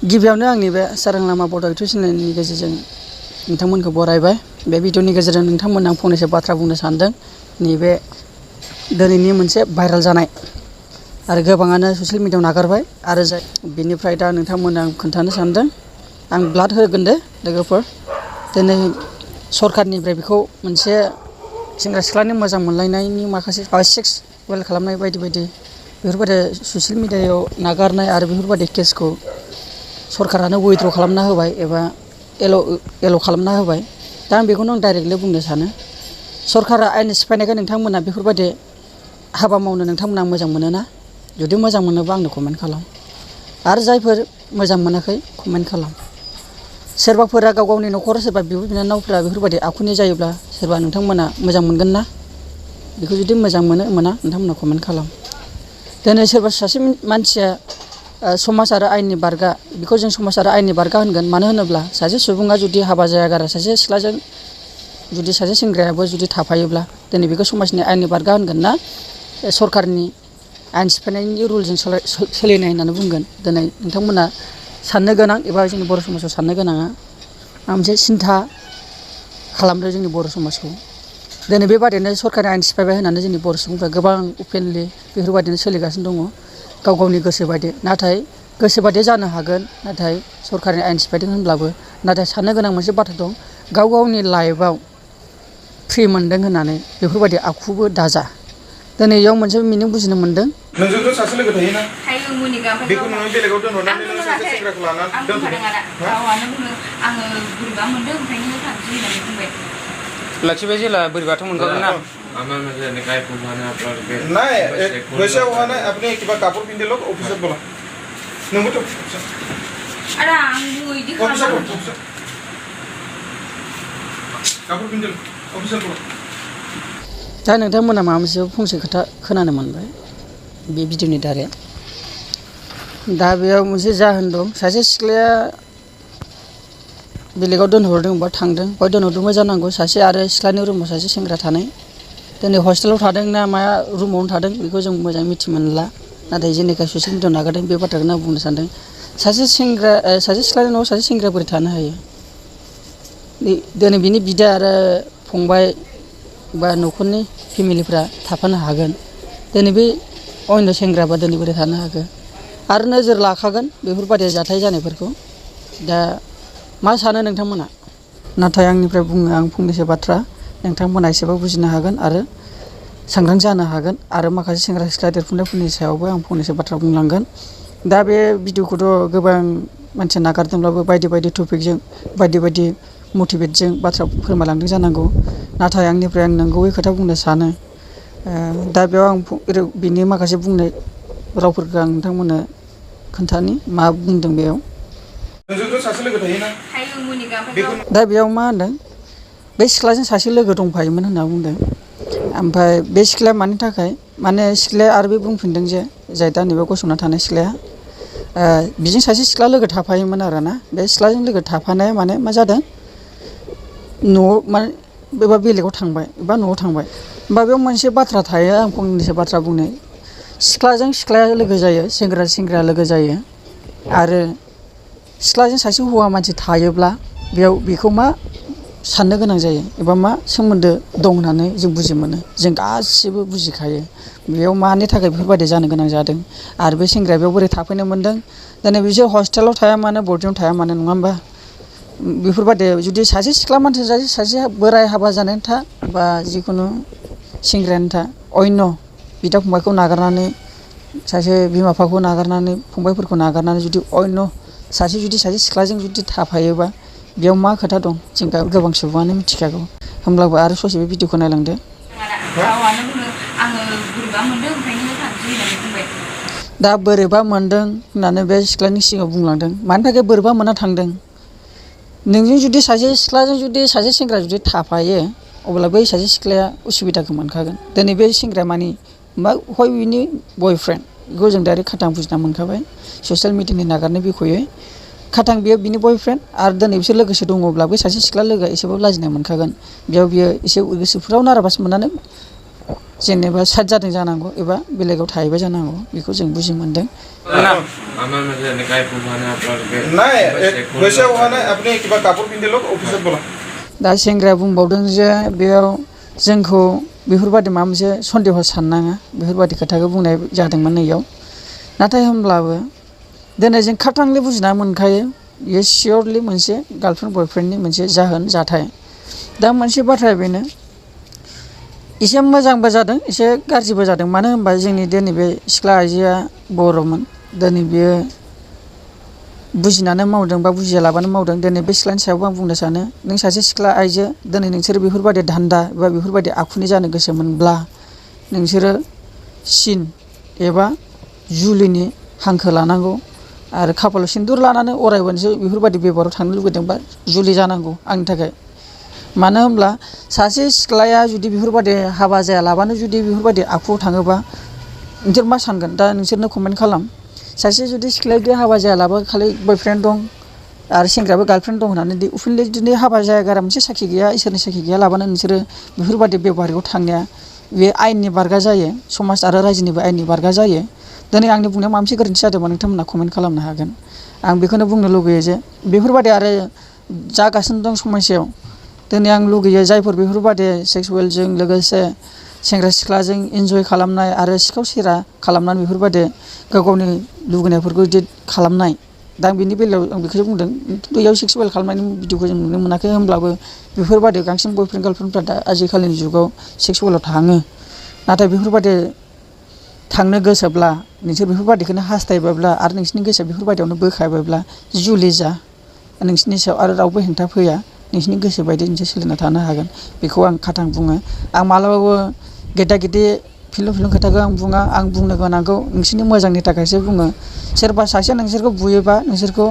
गिबियावनो आंनि बे स्वrang लामा बड' इउटुब चेनेलनि गेजेरजों नोंथांमोनखौ बरायबाय। बे भिडिअनि गेजेरजों नोंथांमोन आं फंनैसो बाथ्रा बुंनो सानदों। नैबे दिनैनि मोनसे भाइरेल जानाय आरो गोबाङानो ससियेल मिडियायाव नागारबाय आरो जाय बेनिफ्राय दा नोंथांमोन आं खोन्थानो सानदों। आं ब्लाड होगोन दे लोगोफोर। दिनै सरखारनिफ्राय बेखौ मोनसे सेंग्रा सिख्लानि मोजां मोनलायनायनि माखासे सेक्स वेल खालामनाय बायदि बायदि बेफोरबायदि ससियेल मिडियायाव नागारनाय आरो बेफोरबायदि केसखौ सरकारानो उइथ्र' खालामना होबाय एबा एल' खालामना होबाय। दा आं बेखौनो डाइरेक्टलि बुंनो सानो सरकारा आयेन सिफायनायखाय नोंथांमोना बेफोरबायदि हाबा मावनो नोंथांमोना मोजां मोनोना? जुदि मोजां मोनोबा आंनो कमेन्ट खालाम आरो जायफोर मोजां मोनाखै कमेन्ट खालाम। सोरबाफोरा गाव गावनि न'खराव सोरबा बिब' बिनानावफोरा बेफोरबायदि आखुनि जायोब्ला सोरबा नोंथांमोना मोजां मोनगोन ना? बेखौ जुदि मोजां मोना नोंथांमोना कमेन्ट खालाम। दिनै सोरबा सासे मानसिया समाज आरो आयेननि बारगा बेखौ जों समाज आरो आयेननि बारगा होनगोन। मानो होनोब्ला सासे सुबुङा जुदि हाबा जायागारा सासे सिख्लाजों जुदि सासे सेंग्रायाबो जुदि थाफायोब्ला दिनै बेखौ समाजनि आयेननि बारगा होनगोन ना सरकारनि आयेन सिफायनायनि रुलजों सोलिनाय होननानै बुंगोन। दिनै नोंथांमोना साननो गोनां एबा जोंनि बर' समाजाव साननो गोनाङा मोनसे सिन्था खालामदों जोंनि बर' समाजखौ। दिनै बेबादिनो सरकारि आयेन सिफायबाय होननानै जोंनि बर' सुबुंफ्रा गोबां अपेनलि बेफोरबायदिनो सोलिगासिनो दङ गाव गावनि गोसो बायदि। नाथाय गोसो बायदि जानो हागोन नाथाय सरकारनि आयेन सिफायदों होनब्लाबो नाथाय साननो गोनां मोनसे बाथ्रा दं। गाव गावनि लाइफआव फ्रि मोनदों होननानै बेफोरबायदि आखुबो दाजा। दिनै इयाव मोनसे मिनिं बुजिनो मोनदों। नोंजोंथ' सासे लोगो थायोना? थायो मुनिगा। बेखौ नोङो बेलेगाव दोनहरनानै नोङो सासे सेंग्राखौ लानानै दोनथ'दों। गावआनो बुङो आङो बोरैबा मोनदों ओंखायनो थांसै होननानै बुंबाय। लाखिबाय जेला बोरैबाथ' मोनखागोन ना? নাই হৈছে হোৱা নাই আপুনি কিবা কাপোৰ পিন্ধি লওক অফিচত ব'লা নমতো আরে আমি ইদি খাব কাপোৰ পিন্ধি লওক অফিচত ব'লা। दा नोंथांमोना माबा मोनसे फंसे खोथा खोनानो मोनबाय बे भिडिअनि दारै। दा बेयाव मोनसे जाहोन दं। सासे सिख्लाया बेलेगाव दोनहरदों बा थांदों बा दोनहरदोंबो जानांगौ। सासे आरो सिख्लानि रुमाव सासे सेंग्रा थानाय दिनै हस्टेलाव थादों ना मा रुमावनो थादों बेखौ जों मोजाङै मिथि मोनला। नाथाय जेनेखा ससियेल मिडियायाव नागारदों बे बाथ्राखौनो आं बुंनो सानदों। सासे सिख्लानि न'आव सासे सेंग्राया बोरै थानो हायो? दिनै बिनि बिदा आरो फंबाय बा न'खरनि फेमिलिफ्रा थाफानो हागोन। दिनै बे अन्य सेंग्राबा दिनै बोरै थानो हागोन? आरो नोजोर लाखागोन बेफोरबायदि जाथाय जानायफोरखौ। दा मा सानो नोंथांमोना? नाथाय आंनिफ्राय बुङो आं फंनैसो बाथ्रा नोंथांमोना एसेबाबो बुजिनो हागोन आरो सांग्रां जानो हागोन आरो माखासे सेंग्रा सिख्ला देरफुनायफोरनि सायावबो आं फंनैसो बाथ्रा बुंलांगोन। दा बे भिडिअखौथ' गोबां मानसिया नागारदोंब्लाबो बायदि बायदि टपिकजों बायदि बायदि मटिभेटजों बाथ्रा फोरमायलांदों जानांगौ। नाथाय आंनिफ्राय आं नंगौयै खोथा बुंनो सानो। दा बेयाव आं बिनि माखासे बुंनाय रावफोरखौ आं नोंथांमोननो खोन्थानि मा बुंदों बेयाव। नोंजोंथ' सासे लोगो थायोना? थायो मुनिगा। दा बेयाव मा होनदों बे सिख्लाजों सासे लोगो दंफायोमोन होनना बुंदों। ओमफ्राय बे सिख्लाया मानि थाखाय माने सिख्लाया आरो बे बुंफिनदों जे जाय दा नैबे गसंना थानाय सिख्लाया बिजों सासे सिख्ला लोगो थाफायोमोन आरोना। बे सिख्लाजों लोगो थाफानाया माने मा जादों न'आव माने एबा बेलेगाव थांबाय एबा न'आव थांबाय। होमबा बेयाव मोनसे बाथ्रा थायो आं फंनैसो बाथ्रा बुंनो। सिख्लाजों सिख्लाया लोगो जायो सेंग्रा लोगो जायो आरो सिख्लाजों सासे हौवा मानसि थायोब्ला बेयाव बेखौ मा साननो गोनां जायो एबा मा सोमोन्दो दं होननानै जों बुजि मोनो। जों गासिबो बुजिखायो बेयाव मानि थाखाय बेफोरबायदि जानो गोनां जादों आरो बे सेंग्राया बेयाव बोरै थाफैनो मोनदों। दिनै बिसोर हस्टेलाव थाया मानो बर्डिंआव थाया मानो नङा होमबा? बेफोरबायदि जुदि सासे सिख्ला मानसि सासे बोराय हाबा जानायानो था बा जिखुनु सेंग्रायानो था अन्य बिदा फंबायखौ नागारनानै सासे बिमा बिफाखौ नागारनानै फंबायफोरखौ नागारनानै जुदि अन्य सासे सिख्लाजों जुदि थाफायोबा बेयाव मा खोथा दं जों गोबां सुबुङानो मिथिखागौ। होमब्लाबो आरो ससे बे भिडिअखौ नायलांदो। गावआनो बुङो आङो बोरैबा मोनदों ओंखायनो थांसै होननानै बुंबाय। दा बोरैबा मोनदों होननानै बे सिख्लानि सिगाङाव बुंलांदों। मानि थाखाय बोरैबा मोनना थांदों? नोंजों जुदि सासे सिख्लाजों जुदि सासे सेंग्रा जुदि थाफायो अब्ला बै सासे सिख्लाया उसुबिदाखौ मोनखागोन। दिनै बे सेंग्राया मानि मा हय बिनि बयफ्रेन्ड बेखौ जों डाइरेक्ट खाथां बुजिना मोनखाबाय ससियेल मिडियानि नागारनाय बिखयै। खाथां बियो बिनि बयफ्रेन्ड आरो दिनै बिसोर लोगोसे दङब्ला बै सासे सिख्ला लोगोआ एसेबाबो लाजिनाय मोनखागोन। बेयाव बियो एसे गोसोफ्राव नाराभास मोननानै जेनेबा साइड जादों जानांगौ एबा बेलेगाव थाहैबाय जानांगौ बेखौ जों बुजि मोनदों। दा सेंग्राया बुंबावदों जे बेयाव जोंखौ बेफोरबायदि माबा मोनसे सन्देह साननाङा बेफोरबायदि खोथाखौ बुंनाय जादोंमोन नैयाव। नाथाय होमब्लाबो दिनै जों खाथांलि बुजिना मोनखायो बेयो सियरलि मोनसे गार्लफ्रेन्ड बयफ्रेन्डनि मोनसे जाहोन जाथाय। दा मोनसे बाथ्राया बेनो एसे मोजांबो जादों एसे गाज्रिबो जादों। मानो होनबा जोंनि दिनै बे सिख्ला आइजोआ बर'मोन। दिनै बियो बुजिनानै मावदों बा बुजियालाबानो मावदों। दिनै बे सिख्लानि सायावबो आं बुंनो सानो नों सासे सिख्ला आइजो दिनै नोंसोरो बेफोरबायदि धान्दा एबा बेफोरबायदि आखुनि जानो गोसोमोनब्ला नोंसोरो सिन एबा जुलिनि हांखो लानांगौ आरो खाफालाव सिन्दुर लानानै अरायबो नोंसोर बेफोरबायदि बेबहाराव थांनो लुगैदोंबा जुलि जानांगौ आंनि थाखाय। मानो होनब्ला सासे सिख्लाया जुदि बेफोरबायदि हाबा जायालाबानो जुदि बेफोरबायदि आखुआव थाङोबा नोंसोर मा सानगोन दा नोंसोरनो कमेन्ट खालाम। सासे जुदि सिख्लाया जुदि हाबा जायालाबा खालि बयफ्रेन्ड दं आरो सेंग्रायाबो गार्लफ्रेन्ड दं होननानै उफिनलि जुदि हाबा जायागारा मोनसे साखि गैया इसोरनि साखि गैया लाबानो नोंसोरो बेफोरबायदि बेबहारिखौ थांनाया बे आयेननि बारगा जायो। समाज आरो रायजोनिबो आयेननि बारगा जायो। दिनै आंनि बुंनायाव माबा मोनसे गोरोन्थि जादोंबा नोंथांमोना कमेन्ट खालामनो हागोन। आं बेखौनो बुंनो लुगैयो जे बेफोरबायदि आरो जागासिनो दं समाजाव। दिनै आं लुगैयो जायफोर बेफोरबायदि सेक्सुवेलजों लोगोसे सेंग्रा सिख्लाजों इन्जय खालामनाय आरो सिखाव सेरा खालामनानै बेफोरबायदि गाव गावनि लुगैनायफोरखौ इदिट खालामनाय। दा आं बेनि बेलायाव आं बेखौसो बुंदों बेयाव सेक्सुवेल खालामनायनि भिडिअखौ जों नुनो मोनाखै। होमब्लाबो बेफोरबायदि बांसिन बयफ्रेन्ड गार्लफ्रेन्डफ्रा दा आजिखालिनि जुगाव सेक्सुवेलाव थाङो। नाथाय बेफोरबायदि थांनो गोसोब्ला नोंसोर बेफोरबायदिखौनो हास्थायबायब्ला आरो नोंसोरनि गोसोआ बेफोरबायदियावनो बोखायबायब्ला जुलि जा नोंसोरनि सायाव आरो रावबो हेंथा फैया। नोंसोरनि गोसो बायदि नोंसोर सोलिना थानो हागोन बेखौ आं खाथां बुङो। आं मालाबाबो गेदा गेदि फिलु फिलु खोथाखौ आं बुङा। आं बुंनो गोनांखौ नोंसोरनि मोजांनि थाखायसो बुङो। सोरबा सासेया नोंसोरखौ बुयोबा नोंसोरखौ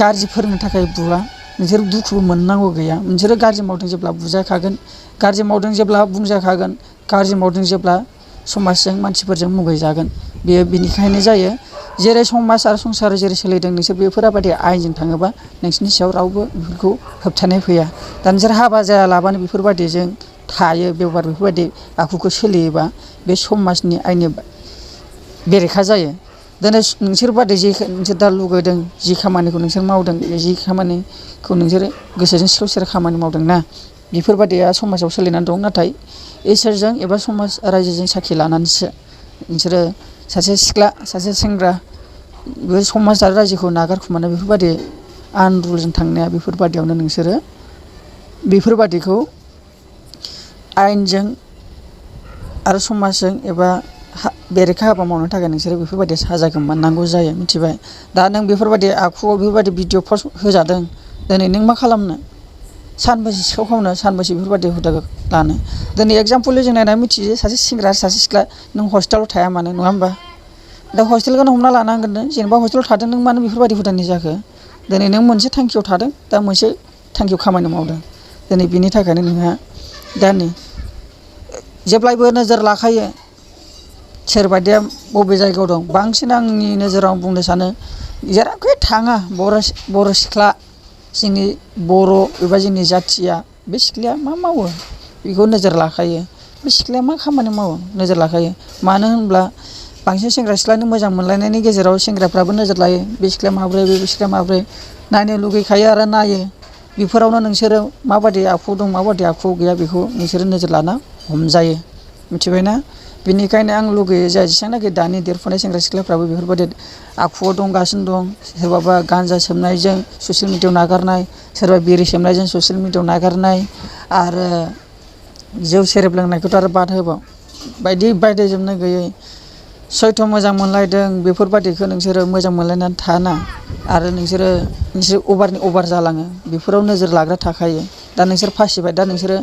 गाज्रि फोरोंनो थाखाय बुवा। नोंसोर दुखुबो मोननांगौ गैया। नोंसोरो गाज्रि मावदों जेब्ला बुजाखागोन गाज्रि मावदों जेब्ला बुंजाखागोन गाज्रि मावदों जेब्ला समाजजों मानसिफोरजों मुगैजागोन। बेयो बिनिखायनो जायो जेरै समाज आरो संसार जेरै सोलिदों नोंसोर बेफोरबायदि आयेनजों थाङोबा नोंसोरनि सायाव रावबो बेफोरखौ होबथानाय फैया। दा नोंसोर हाबा जायालाबानो बेफोरबायदिजों थायो बेबहार बेफोरबायदि आखुखौ सोलियोबा बे समाजनि आयेननि बेरेखा जायो। दिनै नोंसोर बादि जे नोंसोर दा लुगैदों जि खामानिखौ नोंसोर मावदों जि खामानिखौ नोंसोर गोसोजों सिखाव सेरा खामानि मावदोंना बेफोरबायदिया समाजाव सोलिनानै दं। नाथाय इसोरजों एबा समाज रायजोजों साखि लानानैसो नोंसोरो सासे सिख्ला सासे सेंग्रा बे समाज आरो रायजोखौ नागारखुमानो बेफोरबायदि आनरुलजों थांनाया बेफोरबायदियावनो नोंसोरो बेफोरबायदिखौ आयेनजों आरो समाजजों एबा बेरेखा हाबा मावनो थाखाय नोंसोरो बेफोरबायदि साजाखौ मोननांगौ जायो मिथिबाय। दा नों बेफोरबायदि आखुआव बेफोरबायदि भिडिअ पस्ट होजादों दिनै नों मा खालामनो सानबैसे सिखाव खावनो सानबैसे बेफोरबायदि हुदाखौ लानो। दिनै एगजामपोलि जों नायनानै मिथियो सासे सेंग्रा सासे सिख्ला नों हस्टेलाव थाया मानो नङा होमबा। दा हस्टेलखौनो हमना लानांगोन नों जेनेबा हस्टेलाव थादों नों मानो बेफोरबायदि हुदानि जाखो। दिनै नों मोनसे थांखियाव थादों दा मोनसे थांखियाव खामानि मावदों। दिनै बिनि थाखायनो नोंहा दा नै जेब्लायबो नोजोर लाखायो सोरबादिया बबे जायगायाव दं। बांसिन आंनि नोजोराव आं बुंनो सानो जेरावखि थाङा बर' सिख्ला जोंनि बर' एबा जोंनि जाथिया बे सिख्लाया मा मावो बेखौ नोजोर लाखायो। बे सिख्लाया मा खामानि मावो नोजोर लाखायो। मानो होनब्ला बांसिन सेंग्रा सिख्लानि मोजां मोनलायनायनि गेजेराव सेंग्राफ्राबो नोजोर लायो बे सिख्लाया माब्रै बे सिख्लाया माब्रै नायनो लुगैखायो आरो नायो। बेफोरावनो नोंसोरो माबायदि आखु दं माबायदि आखु गैया बेखौ नोंसोरो नोजोर लाना हमजायो मिथिबायना। बेनिखायनो आं लुगैयो जाय जेसेबांनाखि दानि देरफुनाय सेंग्रा सिख्लाफ्राबो बेफोरबायदि आखुआव दंगासिनो दं। सोरबाबा गान्जा सोबनायजों ससियेल मिडियायाव नागारनाय सोरबा बिरि सोबनायजों ससियेल मिडियायाव नागारनाय आरो जौ सेरेब लोंनायखौथ' आरो बाद होबाव बायदि बायदि जोबनो गैयै सयथ' मोजां मोनलायदों बेफोरबायदिखौ नोंसोरो मोजां मोनलायनानै थाना आरो नोंसोरो अभारनि अभार जालाङो बेफोराव नोजोर लाग्रा थाखायो। दा नोंसोर फासिबाय दा नोंसोरो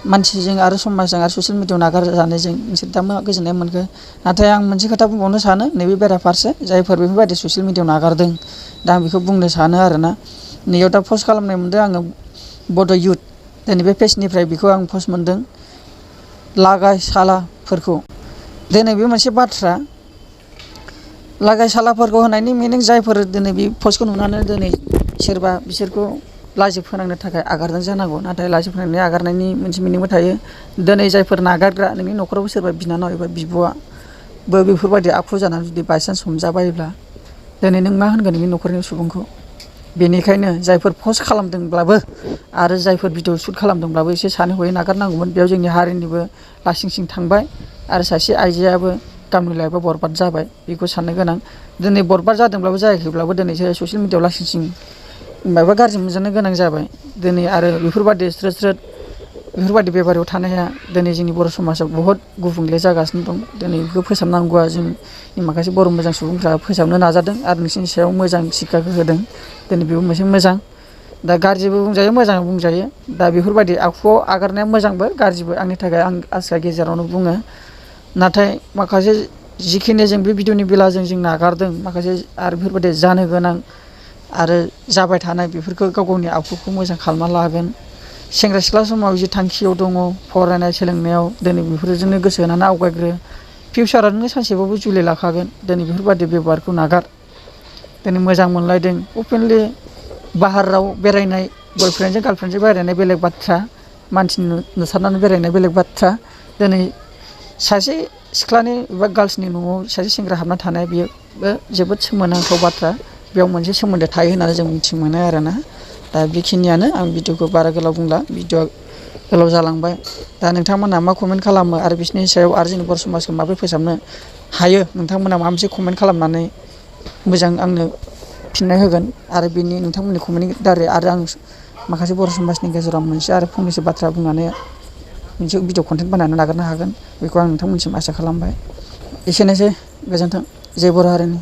मानसिजों आरो समाजजों आरो ससियेल मिडियायाव नागारजानायजों नोंसोर दा मा गोजोननाय मोनखो। नाथाय आं मोनसे खोथा बुंबावनो सानो नैबे बेराफारसे जायफोर बेफोरबायदि ससियेल मिडियायाव नागारदों दा आं बेखौ बुंनो सानो आरोना। नैयाव दा पस्ट खालामनाय मोनदों आङो बड' इउथ दिनै बे पेजनिफ्राय बेखौ आं पस्ट मोनदों लागाय सालाफोरखौ। दिनै बे मोनसे बाथ्रा लागाय सालाफोरखौ होनायनि मिनिं जायफोर दिनै बे पस्टखौ नुनानै दिनै सोरबा बिसोरखौ लाजि फोनांनो थाखाय आगारदों जानांगौ नाथाय लाजि फोनांनाय आगारनायनि मोनसे मिनिंबो थायो दिनै जायफोर नागारग्रा नोंनि न'खरावबो सोरबा बिनानाव एबा बिब'आबो बेफोरबायदि आखु जानानै जुदि बायसान्स हमजाबायोब्ला दिनै नों मा होनगोन नोंनि न'खरनि सुबुंखौ बेनिखायनो जायफोर पस्ट खालामदोंब्लाबो आरो जायफोर भिडिअ शुट खालामदोंब्लाबो एसे सानै हयै नागारनांगौमोन बेयाव जोंनि हारिनिबो लासिं सिं थांबाय आरो सासे आइजोआबो गावनि लाइफआव बरबाद जाबाय बेखौ साननो गोनां दिनै बरबाद जादोंब्लाबो जायाखैब्लाबो दिनै ससियेल मिडियाआव लासिं सिं माबा गाज्रि मोनजानो गोनां जाबाय दिनै आरो बेफोरबायदि स्रोद बेफोरबायदि बेबारियाव थानाया दिनै जोंनि बर' समाजाव बहुद गुबुंले जागासिनो दं दिनै बेखौ फोसाबनांगौआ जोंनि माखासे बर' मोजां सुबुंफ्रा फोसाबनो नाजादों आरो नोंसोरनि सायाव मोजां सिक्षाखौ होदों दिनै बेबो मोनसे मोजां दा गाज्रिबो बुंजायो मोजांबो बुंजायो दा बेफोरबायदि आखुआव आगारनाया मोजांबो गाज्रिबो आंनि थाखाय आं आसा गेजेरावनो बुङो नाथाय माखासे जिखिनि जों बे भिडिअनि बेलाजों जों नागारदों माखासे आरो बेफोरबायदि जानो गोनां आरो जाबाय थानाय बेफोरखौ गाव गावनि आखुखौ मोजां खालामना लागोन सेंग्रा सिख्ला समाव जि थांखियाव दङ फरायनाय सोलोंनायाव दिनै बेफोरजोंनो गोसो होनानै आवगायग्रो फिउचाराव नोङो सानसेबाबो जुलि लाखागोन दिनै बेफोरबायदि बेब'हारखौ नागार दिनै मोजां मोनलायदों अपेनलि बाहाराव बेरायनाय बयफ्रेन्डजों गार्लफ्रेन्डजों बेरायनाय बेलेग बाथ्रा मानसिनि नुसारनानै बेरायनाय बेलेग बाथ्रा दिनै सासे सिख्लानि एबा गार्लसनि न'आव सासे सेंग्रा हाबना थानाय बेयोबो जोबोद सोमोनांथाव बाथ्रा बेयाव मोनसे सोमोन्दो थायो होननानै जों मिथि मोनो आरोना दा बेखिनियानो आं भिडिअखौ बारा गोलाव बुंला भिडिअआ गोलाव जालांबाय दा नोंथांमोनहा मा कमेन्ट खालामो आरो बिसोरनि सायाव आरो जोंनि बर' समाजखौ माबोरै फोसाबनो हायो नोंथांमोनहा माबा मोनसे कमेन्ट खालामनानै मोजां आंनो फिननाय होगोन आरो बिनि नोंथांमोननि कमेन्टनि दारै आरो आं माखासे बर' समाजनि गेजेराव मोनसे आरो फंनैसो बाथ्रा बुंनानै मोनसे भिडिअ कन्टेन्ट बानायनानै नागारनो हागोन बेखौ आं नोंथांमोननिसिम आसा खालामबाय एसेनोसै गोजोन्थों जय बर' हारिनि